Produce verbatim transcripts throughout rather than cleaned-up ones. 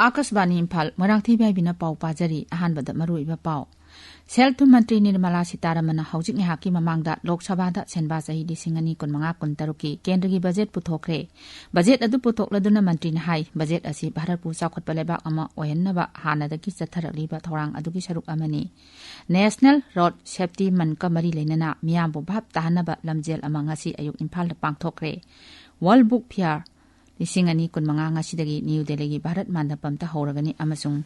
ꯑꯥꯀꯥꯁꯕꯥꯅꯤ ꯏꯝꯐꯥꯜ, ꯃꯣꯏꯔꯥꯡꯊꯦꯝ ꯏꯕꯥꯏꯕꯤꯅ ꯄꯥꯎ ꯄꯥꯖꯔꯤ꯫ ꯑꯍꯥꯟꯕꯗ ꯃꯔꯨꯑꯣꯏꯕ ꯄꯥꯎ꯫ ꯁꯦꯜ ꯊꯨꯝ ꯃꯟꯇ꯭ꯔꯤ ꯅꯤꯔꯃꯂꯥ ꯁꯤꯇꯥꯔꯥꯃꯟꯅ ꯍꯧꯖꯤꯛ ꯉꯥꯏꯍꯥꯛꯀꯤ ꯃꯃꯥꯡꯗ ꯂꯣꯛ ꯁꯚꯥꯗ ꯁꯦꯟꯕꯥ ꯆꯍꯤ ꯂꯤꯁꯤꯡ ꯑꯅꯤ ꯀꯨꯟꯃꯉꯥ ꯀꯨꯟꯇꯔꯨꯛꯀꯤ ꯀꯦꯟꯗ꯭ꯔꯒꯤ ꯕꯖꯦꯠ ꯄꯨꯊꯣꯛꯈ꯭ꯔꯦ꯫ ꯕꯖꯦꯠ ꯑꯗꯨ ꯄꯨꯊꯣꯛꯂꯗꯨꯅ ꯃꯟꯇ꯭ꯔꯤꯅ ꯍꯥꯏ, ꯕꯖꯦꯠ ꯑꯁꯤ ꯚꯥꯔꯠꯄꯨ ꯆꯥꯎꯈꯠꯄ ꯂꯩꯕꯥꯛ ꯑꯃ ꯑꯣꯏꯍꯟꯅꯕ ꯍꯥꯟꯅꯗꯒꯤ ꯆꯠꯊꯔꯛꯂꯤꯕ ꯊꯧꯔꯥꯡ ꯑꯗꯨꯒꯤ ꯁꯔꯨꯛ ꯑꯃꯅꯤ꯫ National Road Safety Monthꯀ ꯃꯔꯤ ꯂꯩꯅꯅ ꯃꯤꯌꯥꯝꯕꯨ ꯚꯥꯞ ꯇꯥꯍꯟꯅꯕ ꯂꯝꯖꯦꯜ ꯑꯃ ꯉꯁꯤ ꯑꯌꯨꯛ ꯏꯝꯐꯥꯜꯗ ꯄꯥꯡꯊꯣꯛꯈ꯭ꯔꯦ꯫ World Book Fair ꯂꯤꯁꯤꯡ ꯑꯅꯤ ꯀꯨꯟꯃꯉꯥ ꯉꯁꯤꯗꯒꯤ ꯅ꯭ꯌꯨ ꯗꯦꯜꯂꯤꯒꯤ ꯚꯥꯔꯠ ꯃꯟꯗꯄꯝꯗ ꯍꯧꯔꯒꯅꯤ ꯑꯃꯁꯨꯡ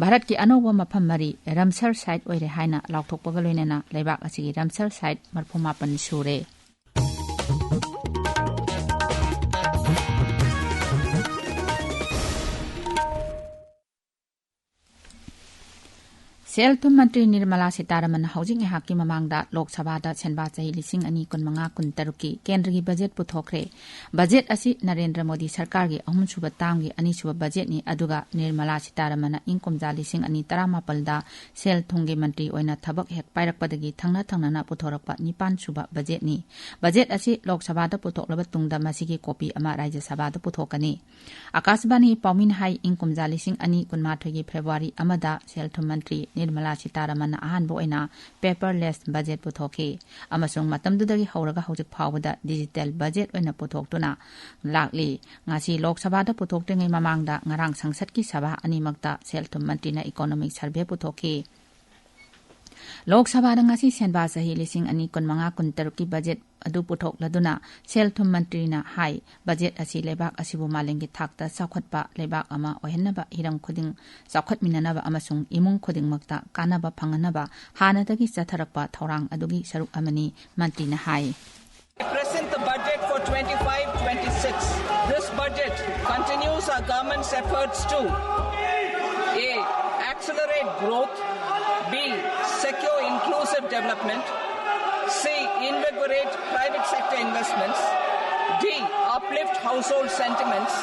ꯚꯥꯔꯠꯀꯤ ꯑꯅꯧꯕ ꯃꯐꯝ ꯃꯔꯤ ꯔꯝꯁꯔ ꯁꯥꯏꯠ ꯑꯣꯏꯔꯦ ꯍꯥꯏꯅ ꯂꯥꯎꯊꯣꯛꯄꯒ ꯂꯣꯏꯅꯅ ꯂꯩꯕꯥꯛ ꯑꯁꯤꯒꯤ ꯔꯝꯁꯔ ꯁꯥꯏꯠ ꯃꯔꯤꯐꯨ ꯃꯥꯄꯟ ꯁꯨꯔꯦ꯫ ꯁꯦꯜ ꯊꯨꯝ ꯃꯟꯇ꯭ꯔꯤ ꯅꯤꯔꯃꯂꯥ ꯁꯤꯇꯥꯔꯥꯃꯟꯅ ꯍꯧꯖꯤꯛ ꯉꯥꯏꯍꯥꯛꯀꯤ ꯃꯃꯥꯡꯗ ꯂꯣꯛ ꯁꯚꯥꯗ ꯁꯦꯟꯕꯥ ꯆꯍꯤ ꯂꯤꯁꯤꯡ ꯑꯅꯤ ꯀꯨꯟꯃꯉꯥ ꯀꯨꯟꯇꯔꯨꯛꯀꯤ ꯀꯦꯟꯗ꯭ꯔꯒꯤ ꯕꯖꯦꯠ ꯄꯨꯊꯣꯛꯈ꯭ꯔꯦ꯫ ꯕꯖꯦꯠ ꯑꯁꯤ ꯅꯔꯦꯟꯗ꯭ꯔ ꯃꯣꯗꯤ ꯁꯔꯀꯥꯔꯒꯤ ꯑꯍꯨꯝꯁꯨꯕ ꯇꯥꯝꯒꯤ ꯑꯅꯤꯁꯨꯕ ꯕꯖꯦꯠꯅꯤ, ꯑꯗꯨꯒ ꯅꯤꯔꯃꯂꯥ ꯁꯤꯇꯥꯔꯥꯃꯟꯅ ꯏꯪ ꯀꯨꯝꯖꯥ ꯂꯤꯁꯤꯡ ꯑꯅꯤ ꯇꯔꯥꯃꯥꯄꯜꯗ ꯁꯦꯜ ꯊꯨꯝꯒꯤ ꯃꯟꯇ꯭ꯔꯤ ꯑꯣꯏꯅ ꯊꯕꯛ ꯍꯦꯛ ꯄꯥꯏꯔꯛꯄꯗꯒꯤ ꯊꯪꯅ ꯊꯪꯅꯅ ꯄꯨꯊꯣꯔꯛꯄ ꯅꯤꯄꯥꯟꯁꯨꯕ ꯕꯖꯦꯠꯅꯤ꯫ ꯕꯖꯦꯠ ꯑꯁꯤ ꯂꯣꯛ ꯁꯚꯥꯗ ꯄꯨꯊꯣꯛꯂꯕ ꯇꯨꯡꯗ ꯃꯁꯤꯒꯤ ꯀꯣꯄꯤ ꯑꯃ ꯔꯥꯖ꯭ꯌ ꯁꯚꯥꯗ ꯄꯨꯊꯣꯛꯀꯅꯤ꯫ ꯑꯥꯀꯥꯁꯕꯥꯅꯤ ꯄꯥꯎꯃꯤꯅ ꯍꯥꯏ, ꯏꯪ ꯀꯨꯝꯖꯥ ꯂꯤꯁꯤꯡ ꯑꯅꯤ ꯀꯨꯟꯃꯥꯊꯣꯏꯒꯤ ꯐꯦꯕ꯭ꯔꯨꯋꯥꯔꯤ ꯑꯃꯗ ꯁꯦꯜ ꯊꯨꯝ ꯃꯟꯇ꯭ꯔꯤ ꯅꯤꯔꯃꯂꯥ ꯁꯤꯇꯥꯔꯥꯃꯟꯅ ꯑꯍꯥꯟꯕ ꯑꯣꯏꯅ paperless ꯕꯖꯦꯠ ꯄꯨꯊꯣꯛꯈꯤ ꯑꯃꯁꯨꯡ ꯃꯇꯝꯗꯨꯗꯒꯤ ꯍꯧꯔꯒ ꯍꯧꯖꯤꯛ ꯐꯥꯎꯕꯗ ꯗꯤꯖꯤꯇꯦꯜ ꯕꯖꯦꯠ ꯑꯣꯏꯅ ꯄꯨꯊꯣꯛꯇꯨꯅ ꯂꯥꯛꯂꯤ꯫ ꯉꯁꯤ ꯂꯣꯛ ꯁꯚꯥꯗ ꯄꯨꯊꯣꯛꯇ꯭ꯔꯤꯉꯩ ꯃꯃꯥꯡꯗ ꯉꯔꯥꯡ ꯁꯪꯁꯠꯀꯤ ꯁꯚꯥ ꯑꯅꯤꯃꯛꯇ ꯁꯦꯜ ꯊꯨꯝ ꯃꯟꯇ꯭ꯔꯤꯅ economic survey ꯄꯨꯊꯣꯛꯈꯤ꯫ ꯂꯣꯛ ꯁꯚꯥꯗ ꯉꯁꯤ ꯁꯦꯟꯕꯥ ꯆꯍꯤ ꯂꯤꯁꯤꯡ ꯑꯅꯤ ꯀꯨꯟꯃꯉꯥ ꯀꯨꯟꯇꯔꯨꯛꯀꯤ ꯕꯖꯦꯠ ꯑꯗꯨ ꯄꯨꯊꯣꯛꯂꯗꯨꯅ ꯁꯦꯜ ꯊꯨꯝ ꯃꯟꯇ꯭ꯔꯤꯅ ꯍꯥꯏ, ꯕꯖꯦꯠ ꯑꯁꯤ ꯂꯩꯕꯥꯛ ꯑꯁꯤꯕꯨ ꯃꯥꯂꯦꯝꯒꯤ ꯊꯥꯛꯇ ꯆꯥꯎꯈꯠꯄ ꯂꯩꯕꯥꯛ ꯑꯃ ꯑꯣꯏꯍꯟꯅꯕ, ꯍꯤꯔꯝ ꯈꯨꯗꯤꯡ ꯆꯥꯎꯈꯠꯃꯤꯟꯅꯅꯕ ꯑꯃꯁꯨꯡ ꯏꯃꯨꯡ ꯈꯨꯗꯤꯡꯃꯛꯇ ꯀꯥꯟꯅꯕ ꯐꯪꯍꯟꯅꯕ ꯍꯥꯟꯅꯗꯒꯤ ꯆꯠꯊꯔꯛꯄ ꯊꯧꯔꯥꯡ ꯑꯗꯨꯒꯤ ꯁꯔꯨꯛ ꯑꯃꯅꯤ, ꯃꯟꯇ꯭ꯔꯤꯅ ꯍꯥꯏ꯫ Present the budget for twenty-five twenty-six. This budget continues our government's efforts to: A, accelerate growth; B, secure inclusive development; C, invigorate private sector investments; D, uplift household sentiments;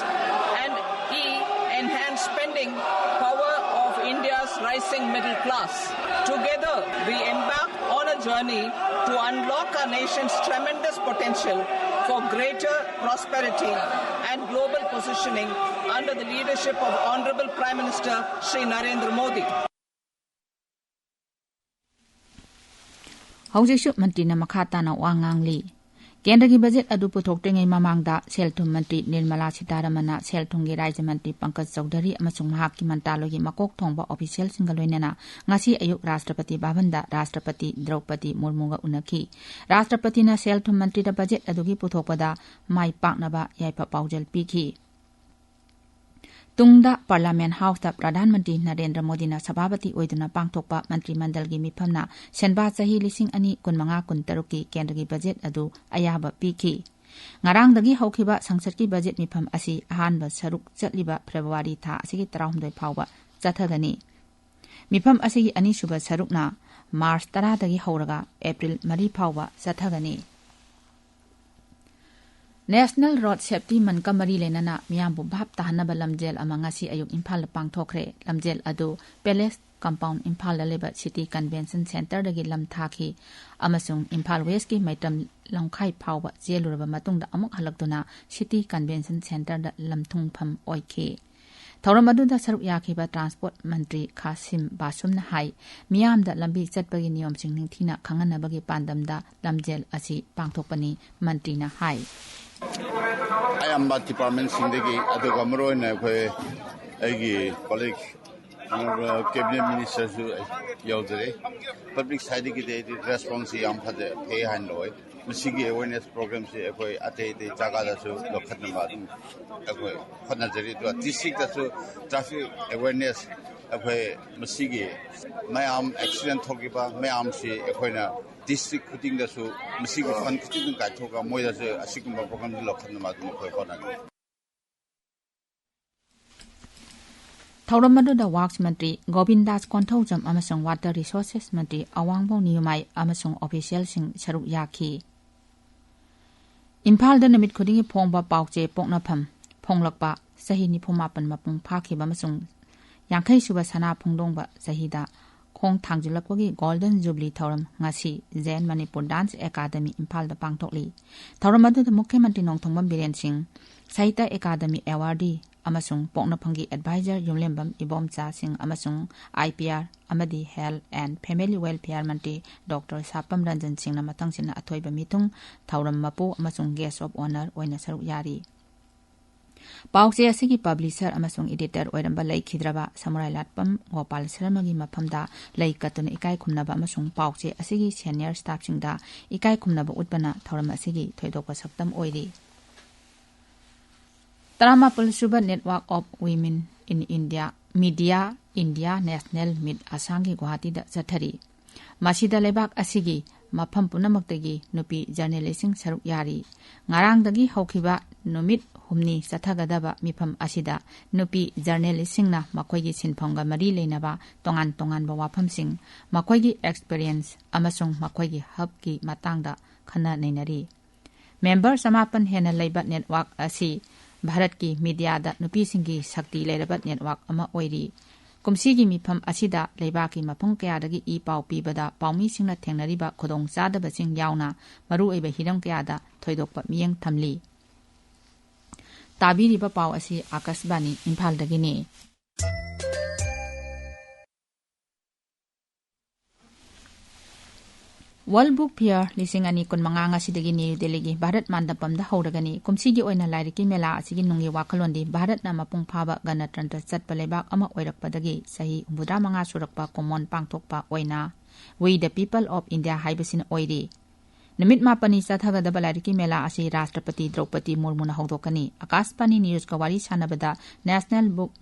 and E, enhance spending power of India's rising middle class. Together, we embark on a journey to unlock our nation's tremendous potential for greater prosperity and global positioning under the leadership of Honorable Prime Minister Shri Narendra Modi. ꯍꯧꯖꯤꯛꯁꯨ ꯃꯟꯇ꯭ꯔꯤꯅ ꯃꯈꯥ ꯇꯥꯅ ꯋꯥ ꯉꯥꯡꯂꯤ꯫ ꯀꯦꯟꯗ꯭ꯔꯒꯤ budget ꯑꯗꯨ ꯄꯨꯊꯣꯛꯇ꯭ꯔꯤꯉꯩ ꯃꯃꯥꯡꯗ ꯁꯦꯜ ꯊꯨꯝ ꯃꯟꯇ꯭ꯔꯤ ꯅꯤꯔꯃꯂꯥ ꯁꯤꯇꯥꯔꯥꯃꯟꯅ ꯁꯦꯜ ꯊꯨꯝꯒꯤ ꯔꯥꯖ꯭ꯌ ꯃꯟꯇ꯭ꯔꯤ ꯄꯪꯀꯖ ꯆꯧꯙꯔꯤ ꯑꯃꯁꯨꯡ ꯃꯍꯥꯛꯀꯤ ꯃꯟꯇ꯭ꯔꯥꯂꯣꯏꯒꯤ ꯃꯀꯣꯛ ꯊꯣꯡꯕ ꯑꯣꯐꯤꯁꯤꯌꯦꯜꯁꯤꯡꯒ ꯂꯣꯏꯅꯅ ꯉꯁꯤ ꯑꯌꯨꯛ ꯔꯥꯁꯇ꯭ꯔꯄꯇꯤ ꯚꯕꯟꯗ ꯔꯥꯁꯇ꯭ꯔꯄꯇꯤ ꯗ꯭ꯔꯧꯄꯗꯤ ꯃꯨꯔꯃꯨꯒ ꯎꯅꯈꯤ꯫ ꯔꯥꯁꯇ꯭ꯔꯄꯇꯤꯅ ꯁꯦꯜ ꯊꯨꯝ ꯃꯟꯇ꯭ꯔꯤꯗ ꯕꯖꯦꯠ ꯑꯗꯨꯒꯤ ꯄꯨꯊꯣꯛꯄꯗ ꯃꯥꯏ ꯄꯥꯛꯅꯕ ꯌꯥꯏꯐ ꯄꯥꯎꯖꯦꯜ ꯄꯤꯈꯤ꯫ ꯇꯨꯡꯗ ꯄꯥꯔꯂꯥꯃꯦꯟ ꯍꯥꯎꯁꯇ ꯄ꯭ꯔꯙꯥꯟ ꯃꯟꯇ꯭ꯔꯤ ꯅꯔꯦꯟꯗ꯭ꯔ ꯃꯣꯗꯤꯅ ꯁꯚꯥꯄꯇꯤ ꯑꯣꯏꯗꯨꯅ ꯄꯥꯡꯊꯣꯛꯄ ꯃꯟꯇ꯭ꯔꯤ ꯃꯟꯗꯜꯒꯤ ꯃꯤꯐꯝꯅ ꯁꯦꯟꯕꯥ ꯆꯍꯤ ꯂꯤꯁꯤꯡ ꯑꯅꯤ ꯀꯨꯟꯃꯉꯥ ꯀꯨꯟꯇꯔꯨꯛꯀꯤ ꯀꯦꯟꯗ꯭ꯔꯒꯤ ꯕꯖꯦꯠ ꯑꯗꯨ ꯑꯌꯥꯕ ꯄꯤꯈꯤ꯫ ꯉꯔꯥꯡꯗꯒꯤ ꯍꯧꯈꯤꯕ ꯁꯪꯁꯠꯀꯤ ꯕꯖꯦꯠ ꯃꯤꯐꯝ ꯑꯁꯤ ꯑꯍꯥꯟꯕ ꯁꯔꯨꯛ ꯆꯠꯂꯤꯕ ꯐꯦꯕ꯭ꯔꯨꯋꯥꯔꯤ ꯊꯥ ꯑꯁꯤꯒꯤ ꯇꯔꯥꯍꯨꯝꯗꯣꯏ ꯐꯥꯎꯕ ꯆꯠꯊꯒꯅꯤ꯫ ꯃꯤꯐꯝ ꯑꯁꯤꯒꯤ ꯑꯅꯤꯁꯨꯕ ꯁꯔꯨꯛꯅ ꯃꯥꯔꯆ ꯇꯔꯥꯗꯒꯤ ꯍꯧꯔꯒ ꯑꯦꯄ꯭ꯔꯤꯜ ꯃꯔꯤ ꯐꯥꯎꯕ ꯆꯠꯊꯒꯅꯤ꯫ ꯅꯦꯁꯅꯦꯜ ꯔꯣꯗ ꯁꯦꯐꯇꯤ ꯃꯟꯀ ꯃꯔꯤ ꯂꯩꯅꯅ ꯃꯤꯌꯥꯝꯕꯨ ꯚꯥꯞ ꯇꯥꯍꯟꯅꯕ ꯂꯝꯖꯦꯜ ꯑꯃ ꯉꯁꯤ ꯑꯌꯨꯛ ꯏꯝꯐꯥꯜꯗ ꯄꯥꯡꯊꯣꯛꯈ꯭ꯔꯦ꯫ ꯂꯝꯖꯦꯜ ꯑꯗꯨ ꯄꯦꯂꯦꯁ ꯀꯝꯄꯥꯎꯟ ꯏꯝꯐꯥꯜꯗ ꯂꯩꯕ ꯁꯤꯇꯤ ꯀꯟꯚꯦꯟꯁꯟ ꯁꯦꯟꯇꯔꯗꯒꯤ ꯂꯝ ꯊꯥꯈꯤ ꯑꯃꯁꯨꯡ ꯏꯝꯐꯥꯜ ꯋꯦꯁꯀꯤ ꯃꯩꯇ꯭ꯔꯝ ꯂꯝꯈꯥꯏ ꯐꯥꯎꯕ ꯆꯦꯜꯂꯨꯔꯕ ꯃꯇꯨꯡꯗ ꯑꯃꯨꯛ ꯍꯜꯂꯛꯇꯨꯅ ꯁꯤꯇꯤ ꯀꯟꯚꯦꯟꯁꯟ ꯁꯦꯟꯇꯔꯗ ꯂꯝꯊꯨꯡꯐꯝ ꯑꯣꯏꯈꯤ꯫ ꯊꯧꯔꯝ ꯑꯗꯨꯗ ꯁꯔꯨꯛ ꯌꯥꯈꯤꯕ ꯇ꯭ꯔꯥꯟꯁꯄꯣꯔꯠ ꯃꯟꯇ꯭ꯔꯤ ꯈꯥꯁꯤꯝ ꯕꯥꯁꯨꯝꯅ ꯍꯥꯏ, ꯃꯤꯌꯥꯝꯗ ꯂꯝꯕꯤ ꯆꯠꯄꯒꯤ ꯅꯤꯌꯣꯝꯁꯤꯡ ꯅꯤꯡꯊꯤꯅ ꯈꯪꯍꯟꯅꯕꯒꯤ ꯄꯥꯟꯗꯝꯗ ꯂꯝꯖꯦꯜ ꯑꯁꯤ ꯄꯥꯡꯊꯣꯛꯄꯅꯤ, ꯃꯟꯇ꯭ꯔꯤꯅ ꯍꯥꯏ꯫ ꯑꯌꯥꯝꯕ ꯗꯤꯄꯥꯔꯠꯃꯦꯟꯁꯤꯡꯗꯒꯤ, ꯑꯗꯨꯒ ꯃꯔꯨꯑꯣꯏꯅ ꯑꯩꯈꯣꯏ, ꯑꯩꯒꯤ ꯀꯣꯂꯤꯛ, ꯑꯣꯅꯔꯦꯕꯜ ꯀꯦꯕꯤꯅꯦꯠ ꯃꯤꯅꯤꯁꯇꯔꯁꯨ ꯌꯥꯎꯖꯔꯦ꯫ ꯄꯕ꯭ꯂꯤꯛ ꯁꯥꯏꯠꯇꯒꯤꯗꯤ ꯑꯩꯗꯤ ꯔꯦꯁꯄꯣꯟꯁꯁꯤ ꯌꯥꯝ ꯐꯖ-, ꯐꯩ ꯍꯥꯏꯅ ꯂꯧꯋꯦ꯫ ꯃꯁꯤꯒꯤ ꯑꯦꯋꯦꯔꯅꯦꯁ ꯄ꯭ꯔꯣꯒ꯭ꯔꯥꯝꯁꯤ ꯑꯩꯈꯣꯏ ꯑꯇꯩ ꯑꯇꯩ ꯖꯒꯥꯗꯁꯨ ꯂꯧꯈꯠꯅꯕ ꯑꯗꯨꯝ ꯑꯩꯈꯣꯏ ꯍꯣꯠꯅꯖꯔꯤ꯫ ꯑꯗꯨꯒ ꯗꯤꯁꯇ꯭ꯔꯤꯛꯇꯁꯨ ꯇ꯭ꯔꯥꯐꯤꯛ ꯑꯦꯋꯦꯔꯅꯦꯁ ꯑꯩꯈꯣꯏ ꯃꯁꯤꯒꯤ ꯃꯌꯥꯝ ꯑꯦꯛꯁꯤꯗꯦꯟ ꯊꯣꯛꯈꯤꯕ ꯃꯌꯥꯝꯁꯤ ꯑꯩꯈꯣꯏꯅ ꯗꯤꯁꯇ꯭ꯔꯤꯛ ꯈꯨꯗꯤꯡꯗꯁꯨ ꯃꯁꯤꯒꯤ ꯐꯟ ꯈꯨꯗꯤꯡꯗ ꯀꯥꯏꯊꯣꯛꯑꯒ ꯃꯣꯏꯗꯁꯨ ꯑꯁꯤꯒꯨꯝꯕ ꯄ꯭ꯔꯣꯒ꯭ꯔꯥꯝꯁꯤ ꯂꯧꯈꯠꯅꯕ ꯑꯗꯨꯝ ꯑꯩꯈꯣꯏ ꯍꯣꯠꯅꯒꯅꯤ꯫ ꯊꯧꯔꯝ ꯑꯗꯨꯗ ꯋꯥꯔꯛꯁ ꯃꯟꯇ꯭ꯔꯤ ꯒꯣꯕꯤꯟꯗꯥꯁ ꯀꯣꯟꯊꯧꯖꯝ ꯑꯃꯁꯨꯡ ꯋꯥꯇꯔ ꯔꯤꯁꯣꯔꯁꯦꯁ ꯃꯟꯇ꯭ꯔꯤ ꯑꯋꯥꯡꯕꯧ ꯅꯤꯌꯨꯃꯥꯏ ꯑꯃꯁꯨꯡ ꯑꯣꯐꯤꯁꯤꯌꯦꯜꯁꯤꯡ ꯁꯔꯨꯛ ꯌꯥꯈꯤ꯫ ꯏꯝꯐꯥꯜꯗ ꯅꯨꯃꯤꯠ ꯈꯨꯗꯤꯡꯒꯤ ꯐꯣꯡꯕ ꯄꯥꯎꯆꯦ ꯄꯣꯛꯅꯐꯝ ꯐꯣꯡꯂꯛꯄ ꯆꯍꯤ ꯅꯤꯐꯨ ꯃꯥꯄꯟ ꯃꯄꯨꯡ ꯐꯥꯈꯤꯕ ꯑꯃꯁꯨꯡ ꯌꯥꯡꯈꯩ ꯁꯨꯕ ꯁꯅꯥ ꯐꯣꯡꯗꯣꯡꯕ ꯆꯍꯤꯗ ꯈꯣꯡ ꯊꯥꯡꯖꯤꯜꯂꯛꯄꯒꯤ ꯒꯣꯜꯗꯟ ꯖꯨꯕꯂꯤ ꯊꯧꯔꯝ ꯉꯁꯤ ꯖꯦꯟ ꯃꯅꯤꯄꯨꯔ ꯗꯥꯟꯁ ꯑꯦꯀꯥꯗꯃꯤ ꯏꯝꯐꯥꯜꯗ ꯄꯥꯡꯊꯣꯛꯂꯤ꯫ ꯊꯧꯔꯝ ꯑꯗꯨꯗ ꯃꯨꯈ꯭ꯌ ꯃꯟꯇ꯭ꯔꯤ ꯅꯣꯡꯊꯣꯝꯕꯝ ꯕꯤꯔꯦꯟ ꯁꯤꯡ, ꯁꯥꯍꯤꯇ꯭ꯌ ꯑꯦꯀꯥꯗꯃꯤ ꯑꯦꯋꯥꯔꯗꯤ ꯑꯃꯁꯨꯡ ꯄꯣꯛꯅꯐꯝꯒꯤ ꯑꯦꯗꯚꯥꯏꯖꯔ ꯌꯨꯝꯂꯦꯝꯕꯝ ꯏꯕꯣꯝꯆꯥ ꯁꯤꯡ ꯑꯃꯁꯨꯡ IPR ꯑꯃꯗꯤ Health and Family Welfare Mantri doctor ꯁꯥꯄꯝ Ranjan ꯁꯤꯡꯅ ꯃꯊꯪꯁꯤꯠꯅ ꯑꯊꯣꯏꯕ ꯃꯤꯊꯨꯡ, ꯊꯧꯔꯝ ꯃꯄꯨ ꯑꯃꯁꯨꯡ Guest of Honour ꯑꯣꯏꯅ ꯁꯔꯨꯛ ꯌꯥꯔꯤ꯫ ꯄꯥꯎꯆꯦ ꯑꯁꯤꯒꯤ ꯄꯕ꯭ꯂꯤꯁꯔ ꯑꯃꯁꯨꯡ ꯏꯗꯤꯇꯔ ꯑꯣꯏꯔꯝꯕ ꯂꯩꯈꯤꯗ꯭ꯔꯕ ꯁꯃꯨꯔꯥꯏ ꯂꯥꯠꯄꯝ ꯒꯣꯄꯥꯜ ꯁꯔꯃꯒꯤ ꯃꯐꯝꯗ ꯂꯩ ꯀꯠꯇꯨꯅ ꯏꯀꯥꯏ ꯈꯨꯝꯅꯕ ꯑꯃꯁꯨꯡ ꯄꯥꯎꯆꯦ ꯑꯁꯤꯒꯤ ꯁꯦꯅꯤꯌꯔ ꯁ꯭ꯇꯥꯐꯁꯤꯡꯗ ꯏꯀꯥꯏ ꯈꯨꯝꯅꯕ ꯎꯠꯄꯅ ꯊꯧꯔꯝ ꯑꯁꯤꯒꯤ ꯊꯣꯏꯗꯣꯛꯄ ꯁꯛꯇꯝ ꯑꯣꯏꯔꯤ꯫ ꯇꯔꯥꯃꯥꯄꯜ ꯁꯨꯕ Network of Women in India, Media India National Meet ꯑꯁꯥꯝꯒꯤ ꯒꯨꯋꯥꯍꯥꯇꯤꯗ ꯆꯠꯊꯔꯤ꯫ ꯃꯁꯤꯗ ꯂꯩꯕꯥꯛ ꯑꯁꯤꯒꯤ ꯃꯐꯝ ꯄꯨꯝꯅꯃꯛꯇꯒꯤ ꯅꯨꯄꯤ ꯖꯔꯅꯦꯂꯤꯁꯁꯤꯡ ꯁꯔꯨꯛ ꯌꯥꯔꯤ꯫ ꯉꯔꯥꯡꯗꯒꯤ ꯍꯧꯈꯤꯕ ꯅꯨꯃꯤꯠ ꯍꯨꯝꯅꯤ ꯆꯠꯊꯒꯗꯕ ꯃꯤꯐꯝ ꯑꯁꯤꯗ ꯅꯨꯄꯤ ꯖꯔꯅꯦꯂꯤꯁꯁꯤꯡꯅ ꯃꯈꯣꯏꯒꯤ ꯁꯤꯟꯐꯝꯒ ꯃꯔꯤ ꯂꯩꯅꯕ ꯇꯣꯉꯥꯟ ꯇꯣꯉꯥꯟꯕ ꯋꯥꯐꯝꯁꯤꯡ, ꯃꯈꯣꯏꯒꯤ ꯑꯦꯛꯁꯄꯤꯔꯤꯌꯦꯟꯁ ꯑꯃꯁꯨꯡ ꯃꯈꯣꯏꯒꯤ ꯍꯛꯀꯤ ꯃꯇꯥꯡꯗ ꯈꯟꯅ ꯅꯩꯅꯔꯤ꯫ ꯃꯦꯝꯕꯔ ꯆꯃꯥꯄꯟ ꯍꯦꯟꯅ ꯂꯩꯕ ꯅꯦꯠꯋꯥꯔꯛ ꯑꯁꯤ ꯚꯥꯔꯠꯀꯤ ꯃꯤꯗꯤꯌꯥꯗ ꯅꯨꯄꯤꯁꯤꯡꯒꯤ ꯁꯛꯇꯤ ꯂꯩꯔꯕ ꯅꯦꯠꯋꯥꯔꯛ ꯑꯃ ꯑꯣꯏꯔꯤ꯫ ꯀꯨꯝꯁꯤꯒꯤ ꯃꯤꯐꯝ ꯑꯁꯤꯗ ꯂꯩꯕꯥꯛꯀꯤ ꯃꯐꯝ ꯀꯌꯥꯗꯒꯤ ꯏ ꯄꯥꯎ ꯄꯤꯕꯗ ꯄꯥꯎꯃꯤꯁꯤꯡꯅ ꯊꯦꯡꯅꯔꯤꯕ ꯈꯨꯗꯣꯡꯆꯥꯗꯕꯁꯤꯡ ꯌꯥꯎꯅ ꯃꯔꯨꯑꯣꯏꯕ ꯍꯤꯔꯝ ꯀꯌꯥꯗ ꯊꯣꯏꯗꯣꯛꯄ ꯃꯤꯠꯌꯦꯡ ꯊꯝꯂꯤ꯫ ꯇꯥꯕꯤꯔꯤꯕ ꯄꯥꯎ ꯑꯁꯤ ꯑꯥꯀꯥꯁꯕꯥꯅꯤ ꯏꯝꯐꯥꯜꯗꯒꯤꯅꯤ꯫ World Book Fair ꯂꯤꯁꯤꯡ ꯑꯅꯤ ꯀꯨꯟꯃꯉꯥ ꯉꯁꯤꯗꯒꯤ ꯅ꯭ꯌꯨ ꯗꯦꯜꯂꯤꯒꯤ ꯚꯥꯔꯠ ꯃꯥꯟꯗꯄꯝꯗ ꯍꯧꯔꯒꯅꯤ꯫ ꯀꯨꯝꯁꯤꯒꯤ ꯑꯣꯏꯅ ꯂꯥꯏꯔꯤꯛꯀꯤ ꯃꯦꯂꯥ ꯑꯁꯤꯒꯤ ꯅꯨꯡꯒꯤ ꯋꯥꯈꯜꯂꯣꯟꯗꯤ ꯚꯥꯔꯠꯅ ꯃꯄꯨꯡ ꯐꯥꯕ ꯒꯅꯇꯟꯇ꯭ꯔ ꯆꯠꯄ ꯂꯩꯕꯥꯛ ꯑꯃ ꯑꯣꯏꯔꯛꯄꯗꯒꯤ ꯆꯍꯤ ꯍꯨꯝꯐꯨꯇꯔꯥꯃꯉꯥ ꯁꯨꯔꯛꯄ ꯀꯨꯝꯑꯣꯟ ꯄꯥꯡꯊꯣꯛꯄ ꯑꯣꯏꯅ We the People of India ꯍꯥꯏꯕꯁꯤꯅ ꯑꯣꯏꯔꯤ꯫ ꯅꯨꯃꯤꯠ ꯃꯥꯄꯟꯅꯤ ꯆꯠꯊꯒꯗꯕ ꯂꯥꯏꯔꯤꯛꯀꯤ ꯃꯦꯂꯥ ꯑꯁꯤ ꯔꯥꯁꯇ꯭ꯔꯄꯇꯤ ꯗ꯭ꯔꯧꯄꯗꯤ ꯃꯨꯔꯃꯨꯅ ꯍꯧꯗꯣꯛꯀꯅꯤ꯫ ꯑꯥꯀꯥꯁꯕꯥꯅꯤ ꯅ꯭ꯌꯨꯁꯀ ꯋꯥꯔꯤ ꯁꯥꯟꯅꯕꯗ National Book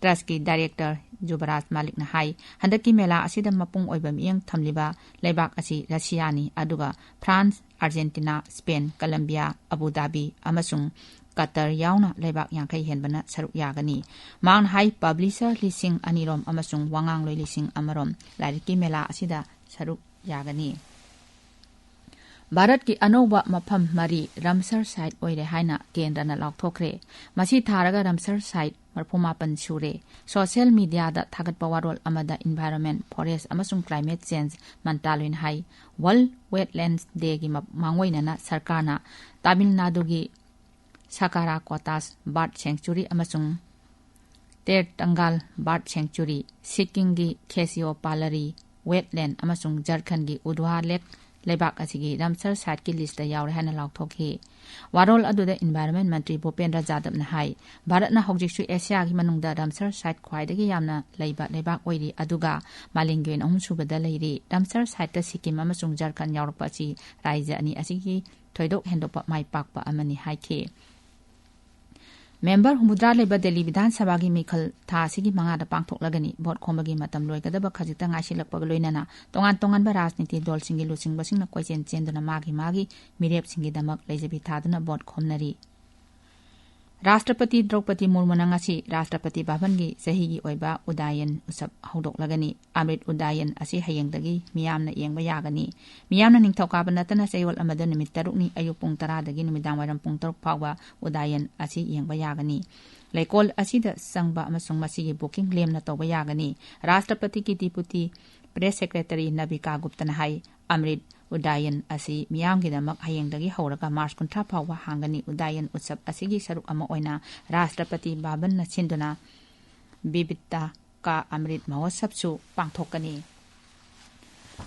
Trustꯀꯤ ꯗꯥꯏꯔꯦꯛꯇꯔ ꯖꯨꯕꯔꯥꯖ ꯃꯥꯂꯤꯛꯅ ꯍꯥꯏ, ꯍꯟꯗꯛꯀꯤ ꯃꯦꯂꯥ ꯑꯁꯤꯗ ꯃꯄꯨꯡ ꯑꯣꯏꯕ ꯃꯤꯠꯌꯦꯡ ꯊꯝꯂꯤꯕ ꯂꯩꯕꯥꯛ ꯑꯁꯤ ꯔꯁꯤꯌꯥꯅꯤ, ꯑꯗꯨꯒ France, Argentina, Spain, Colombia, Abu Dhabi ꯑꯃꯁꯨꯡ ꯀꯇꯔ ꯌꯥꯎꯅ ꯂꯩꯕꯥꯛ ꯌꯥꯡꯈꯩ ꯍꯦꯟꯕꯅ ꯁꯔꯨꯛ ꯌꯥꯒꯅꯤ꯫ ꯃꯍꯥꯛꯅ ꯍꯥꯏ, ꯄꯕ꯭ꯂꯤꯁꯔ ꯂꯤꯁꯤꯡ ꯑꯅꯤꯔꯣꯝ ꯑꯃꯁꯨꯡ ꯋꯥꯉꯥꯡꯂꯣꯏ ꯂꯤꯁꯤꯡ ꯑꯃꯔꯣꯝ ꯂꯥꯏꯔꯤꯛꯀꯤ ꯃꯦꯂꯥ ꯑꯁꯤꯗ ꯁꯔꯨꯛ ꯌꯥꯒꯅꯤ꯫ ꯚꯥꯔꯠꯀꯤ ꯑꯅꯧꯕ ꯃꯐꯝ ꯃꯔꯤ ꯔꯝꯁꯔ ꯁꯥꯏꯠ ꯑꯣꯏꯔꯦ ꯍꯥꯏꯅ ꯀꯦꯟꯗ꯭ꯔꯅ ꯂꯥꯎꯊꯣꯛꯈ꯭ꯔꯦ꯫ ꯃꯁꯤ ꯊꯥꯔꯒ ꯔꯝꯁꯔ ꯁꯥꯏꯠ ꯃꯔꯤꯐꯨꯃꯥꯄꯟ ꯁꯨꯔꯦ꯫ ꯁꯣꯁꯤꯌꯦꯜ ꯃꯤꯗꯤꯌꯥꯗ ꯊꯥꯒꯠꯄ ꯋꯥꯔꯣꯜ ꯑꯃꯗ ꯏꯟꯚꯥꯏꯔꯣꯟꯃꯦꯟ, ꯐꯣꯔꯦꯁ ꯑꯃꯁꯨꯡ ꯀ꯭ꯂꯥꯏꯃꯦꯠ ꯆꯦꯟꯖ ꯃꯟꯇ꯭ꯔꯥꯂꯣꯏꯅ ꯍꯥꯏ, ꯋꯥꯔꯜꯗ ꯋꯦꯠꯂꯦꯟꯗꯁ ꯗꯦꯒꯤ ꯃ-, ꯃꯥꯡꯑꯣꯏꯅꯅ ꯁꯔꯀꯥꯔꯅ ꯇꯥꯃꯤꯜ ꯅꯥꯗꯨꯒꯤ ꯁꯀꯥꯔꯥ ꯀꯣꯇꯥꯁ ꯕꯥꯔꯗ ꯁꯦꯡꯆꯨꯔꯤ ꯑꯃꯁꯨꯡ ꯇꯦꯔ ꯇꯪꯒꯥꯜ ꯕꯥꯔꯗ ꯁꯦꯡꯆꯨꯔꯤ, ꯁꯤꯛꯀꯤꯝꯒꯤ ꯈꯦꯁꯤꯑꯣ ꯄꯥꯂꯔꯤ ꯋꯦꯠꯂꯦꯟ ꯑꯃꯁꯨꯡ ꯖꯔꯈꯟꯒꯤ ꯎꯙ꯭ꯋꯥ ꯂꯦꯛ ꯂꯩꯕꯥꯛ ꯑꯁꯤꯒꯤ ꯔꯥꯝꯁꯥꯔ ꯁꯥꯏꯠꯀꯤ ꯂꯤꯁꯇ ꯌꯥꯎꯔꯦ ꯍꯥꯏꯅ ꯂꯥꯎꯊꯣꯛꯈꯤ꯫ ꯋꯥꯔꯣꯜ ꯑꯗꯨꯗ ꯏꯟꯚꯥꯏꯔꯣꯟꯃꯦꯟ ꯃꯟꯇ꯭ꯔꯤ ꯚꯨꯄꯦꯟꯗ꯭ꯔ ꯖꯥꯗꯕꯅ ꯍꯥꯏ, ꯚꯥꯔꯠꯅ ꯍꯧꯖꯤꯛꯁꯨ ꯑꯦꯁꯤꯌꯥꯒꯤ ꯃꯅꯨꯡꯗ ꯔꯥꯝꯁꯥꯔ ꯁꯥꯏꯠ ꯈ꯭ꯋꯥꯏꯗꯒꯤ ꯌꯥꯝꯅ ꯂꯩꯕ ꯂꯩꯕꯥꯛ ꯑꯣꯏꯔꯤ, ꯑꯗꯨꯒ ꯃꯥꯂꯦꯝꯒꯤ ꯑꯣꯏꯅ ꯑꯍꯨꯝꯁꯨꯕꯗ ꯂꯩꯔꯤ꯫ ꯔꯥꯝꯁꯥꯔ ꯁꯥꯏꯠꯇ ꯁꯤꯛꯀꯤꯝ ꯑꯃꯁꯨꯡ ꯖꯔꯈꯟ ꯌꯥꯎꯔꯛꯄ ꯑꯁꯤ ꯔꯥꯖ꯭ꯌ ꯑꯅꯤ ꯑꯁꯤꯒꯤ ꯊꯣꯏꯗꯣꯛ ꯍꯦꯟꯗꯣꯛꯄ ꯃꯥꯏ ꯄꯥꯛꯄ ꯑꯃꯅꯤ ꯍꯥꯏꯈꯤ꯫ ꯃꯦꯝꯕꯔ ꯍꯨꯝꯐꯨꯇꯔꯥ ꯂꯩꯕ ꯗꯦꯜꯂꯤ ꯕꯤꯙꯥꯟ ꯁꯚꯥꯒꯤ ꯃꯤꯈꯜ ꯊꯥ ꯑꯁꯤꯒꯤ ꯃꯉꯥꯗ ꯄꯥꯡꯊꯣꯛꯂꯒꯅꯤ꯫ ꯚꯣꯠ ꯈꯣꯝꯕꯒꯤ ꯃꯇꯝ ꯂꯣꯏꯒꯗꯕ ꯈꯖꯤꯛꯇ ꯉꯥꯏꯁꯤꯜꯂꯛꯄꯒ ꯂꯣꯏꯅꯅ ꯇꯣꯉꯥꯟ ꯇꯣꯉꯥꯟꯕ ꯔꯥꯖꯅꯤꯇꯤ ꯗꯜꯁꯤꯡꯒꯤ ꯂꯨꯆꯤꯡꯕꯁꯤꯡꯅ ꯀꯣꯏꯆꯦꯟ ꯆꯦꯟꯗꯨꯅ ꯃꯥꯒꯤ ꯃꯥꯒꯤ ꯃꯤꯔꯦꯞꯁꯤꯡꯒꯤꯗꯃꯛ ꯂꯩꯖꯕꯤ ꯊꯥꯗꯨꯅ ꯚꯣꯠ ꯈꯣꯝꯅꯔꯤ꯫ ꯔꯥꯁꯇ꯭ꯔꯄꯇꯤ ꯗ꯭ꯔꯧꯄꯗꯤ ꯃꯨꯔꯃꯨꯅ ꯉꯁꯤ ꯔꯥꯁꯇ꯭ꯔꯄꯇꯤ ꯚꯕꯟꯒꯤ ꯆꯍꯤꯒꯤ ꯑꯣꯏꯕ ꯎꯗꯥꯌꯟ ꯎꯠꯁꯕ ꯍꯧꯗꯣꯛꯂꯒꯅꯤ꯫ ꯑꯃ꯭ꯔꯤꯠ ꯎꯗꯥꯌꯟ ꯑꯁꯤ ꯍꯌꯦꯡꯗꯒꯤ ꯃꯤꯌꯥꯝꯅ ꯌꯦꯡꯕ ꯌꯥꯒꯅꯤ꯫ ꯃꯤꯌꯥꯝꯅ ꯅꯤꯡꯊꯧꯀꯥꯕ ꯅꯠꯇꯅ ꯆꯌꯣꯜ ꯑꯃꯗ ꯅꯨꯃꯤꯠ ꯇꯔꯨꯛꯅꯤ, ꯑꯌꯨꯛ ꯄꯨꯡ ꯇꯔꯥꯗꯒꯤ ꯅꯨꯃꯤꯗꯥꯡ ꯋꯥꯏꯔꯝ ꯄꯨꯡ ꯇꯔꯨꯛ ꯐꯥꯎꯕ ꯎꯗꯥꯌꯟ ꯑꯁꯤ ꯌꯦꯡꯕ ꯌꯥꯒꯅꯤ꯫ ꯂꯩꯀꯣꯜ ꯑꯁꯤꯗ ꯆꯪꯕ ꯑꯃꯁꯨꯡ ꯃꯁꯤꯒꯤ ꯕꯨꯀꯤꯡ ꯂꯦꯝꯅ ꯇꯧꯕ ꯌꯥꯒꯅꯤ꯫ ꯔꯥꯁꯇ꯭ꯔꯄꯇꯤꯒꯤ ꯗꯤꯄꯨꯇꯤ ꯄ꯭ꯔꯦꯁ ꯁꯦꯀ꯭ꯔꯦꯇꯔꯤ ꯅꯕꯤꯀꯥ ꯒꯨꯞꯇꯅ ꯍꯥꯏ, ꯑꯃ꯭ꯔꯤꯠ ꯎꯗꯥꯌꯟ ꯑꯁꯤ ꯃꯤꯌꯥꯝꯒꯤꯗꯃꯛ ꯍꯌꯦꯡꯗꯒꯤ ꯍꯧꯔꯒ ꯃꯥꯔꯆ ꯀꯨꯟꯊ꯭ꯔꯥ ꯐꯥꯎꯕ ꯍꯥꯡꯒꯅꯤ꯫ ꯎꯗꯥꯌꯟ ꯎꯠꯁꯕ ꯑꯁꯤꯒꯤ ꯁꯔꯨꯛ ꯑꯃ ꯑꯣꯏꯅ ꯔꯥꯁꯇ꯭ꯔꯄꯇꯤ ꯚꯕꯟꯅ ꯁꯤꯟꯗꯨꯅ ꯕꯤꯕꯤꯇꯥ ꯀꯥ ꯑꯃ꯭ꯔꯤꯠ ꯃꯍꯣꯠꯁꯕꯁꯨ ꯄꯥꯡꯊꯣꯛꯀꯅꯤ꯫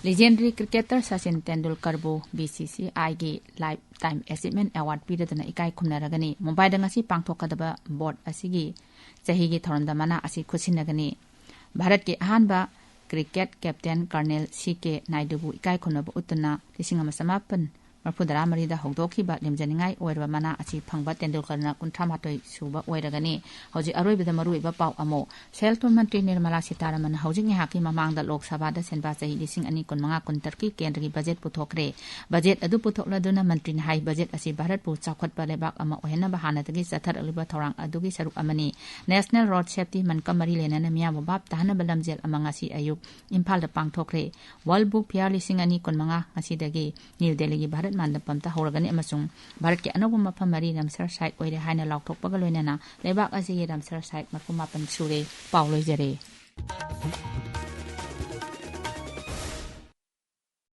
ꯂꯤꯖꯦꯟꯗꯔꯤ ꯀ꯭ꯔꯤꯀꯦꯇꯔ ꯁꯆꯤꯟ ꯇꯦꯟꯗꯨꯜꯀꯔꯕꯨ ꯕꯤ ꯁꯤ ꯁꯤ ꯑꯥꯏꯒꯤ ꯂꯥꯏꯐ ꯇꯥꯏꯝ ꯑꯦꯆꯤꯚꯃꯦꯟ ꯑꯦꯋꯥꯔꯗ ꯄꯤꯔꯗꯨꯅ ꯏꯀꯥꯏ ꯈꯨꯝꯅꯔꯒꯅꯤ꯫ ꯃꯨꯝꯕꯥꯏꯗ ꯉꯁꯤ ꯄꯥꯡꯊꯣꯛꯀꯗꯕ ꯕꯣꯔꯗ ꯑꯁꯤꯒꯤ ꯆꯍꯤꯒꯤ ꯊꯧꯔꯝꯗ ꯃꯅꯥ ꯑꯁꯤ ꯈꯨꯠꯁꯤꯟꯅꯒꯅꯤ꯫ ꯚꯥꯔꯠꯀꯤ ꯑꯍꯥꯟꯕ ꯀ꯭ꯔꯤꯀꯦꯠ ꯀꯦꯞꯇꯦꯟ ꯀꯔꯅꯦꯜ ꯁꯤ ꯀꯦ ꯅꯥꯏꯗꯨꯕꯨ ꯏꯀꯥꯏ ꯈꯨꯝꯅꯕ ꯎꯠꯇꯨꯅ ꯂꯤꯁꯤꯡ ꯑꯃ ꯆꯃꯥꯄꯟ ꯃꯔꯤꯐꯨꯇꯔꯥ ꯃꯔꯤꯗ ꯍꯧꯗꯣꯛꯈꯤꯕ ꯂꯦꯝꯖꯅꯤꯡꯉꯥꯏ ꯑꯣꯏꯔꯕ ꯃꯅꯥ ꯑꯁꯤ ꯐꯪꯕ ꯇꯦꯟꯗꯨꯜꯀꯔꯅ ꯀꯨꯟꯊ꯭ꯔꯥ ꯃꯥꯊꯣꯏ ꯁꯨꯕ ꯑꯣꯏꯔꯒꯅꯤ꯫ ꯍꯧꯖꯤꯛ ꯑꯔꯣꯏꯕꯗ ꯃꯔꯨꯑꯣꯏꯕ ꯄꯥꯎ ꯑꯃꯨꯛ꯫ ꯁꯦꯜ ꯊꯨꯝ ꯃꯟꯇ꯭ꯔꯤ ꯅꯤꯔꯃꯂꯥ ꯁꯤꯇꯥꯔꯥꯃꯟ ꯍꯧꯖꯤꯛ ꯉꯥꯏꯍꯥꯛꯀꯤ ꯃꯃꯥꯡꯗ ꯂꯣꯛ ꯁꯚꯥꯗ ꯁꯦꯟꯕꯥ ꯆꯍꯤ ꯂꯤꯁꯤꯡ ꯑꯅꯤ ꯀꯨꯟꯃꯉꯥ ꯀꯨꯟꯇꯔꯨꯛꯀꯤ ꯀꯦꯟꯗ꯭ꯔꯒꯤ ꯕꯖꯦꯠ ꯄꯨꯊꯣꯛꯈ꯭ꯔꯦ꯫ ꯕꯖꯦꯠ ꯑꯗꯨ ꯄꯨꯊꯣꯛꯂꯗꯨꯅ ꯃꯟꯇ꯭ꯔꯤꯅ ꯍꯥꯏ, ꯕꯖꯦꯠ ꯑꯁꯤ ꯚꯥꯔꯠꯄꯨ ꯆꯥꯎꯈꯠꯄ ꯂꯩꯕꯥꯛ ꯑꯃ ꯑꯣꯏꯍꯟꯅꯕ ꯍꯥꯟꯅꯗꯒꯤ ꯆꯠꯊꯔꯛꯂꯤꯕ ꯊꯧꯔꯥꯡ ꯑꯗꯨꯒꯤ ꯁꯔꯨꯛ ꯑꯃꯅꯤ꯫ National Road Safety Monthꯀ ꯃꯔꯤ ꯂꯩꯅꯅ ꯃꯤꯌꯥꯝꯕꯨ ꯚꯥꯞ ꯇꯥꯍꯟꯅꯕ ꯂꯝꯖꯦꯜ ꯑꯃ ꯉꯁꯤ ꯑꯌꯨꯛ ꯏꯝꯐꯥꯜꯗ ꯄꯥꯡꯊꯣꯛꯈ꯭ꯔꯦ꯫ World Book Fair ꯂꯤꯁꯤꯡ ꯑꯅꯤ ꯀꯨꯟꯃꯉꯥ ꯉꯁꯤꯗꯒꯤ ꯅ꯭ꯌꯨ ꯗꯦꯜꯂꯤꯒꯤ ꯚꯥꯔꯠ ꯃꯟꯗꯄꯝꯗ ꯍꯧꯔꯒꯅꯤ ꯑꯃꯁꯨꯡ ꯚꯥꯔꯠꯀꯤ ꯑꯅꯧꯕ ꯃꯐꯝ ꯃꯔꯤ ꯔꯥꯝꯁꯥꯔ ꯁꯥꯏꯠ ꯑꯣꯏꯔꯦ ꯍꯥꯏꯅ ꯂꯥꯎꯊꯣꯛꯄꯒ ꯂꯣꯏꯅꯅ ꯂꯩꯕꯥꯛ ꯑꯁꯤꯒꯤ ꯔꯥꯝꯁꯥꯔ ꯁꯥꯏꯠ ꯃꯔꯤꯐꯨ ꯃꯥꯄꯟ ꯁꯨꯔꯦ꯫ ꯄꯥꯎ ꯂꯣꯏꯖꯔꯦ꯫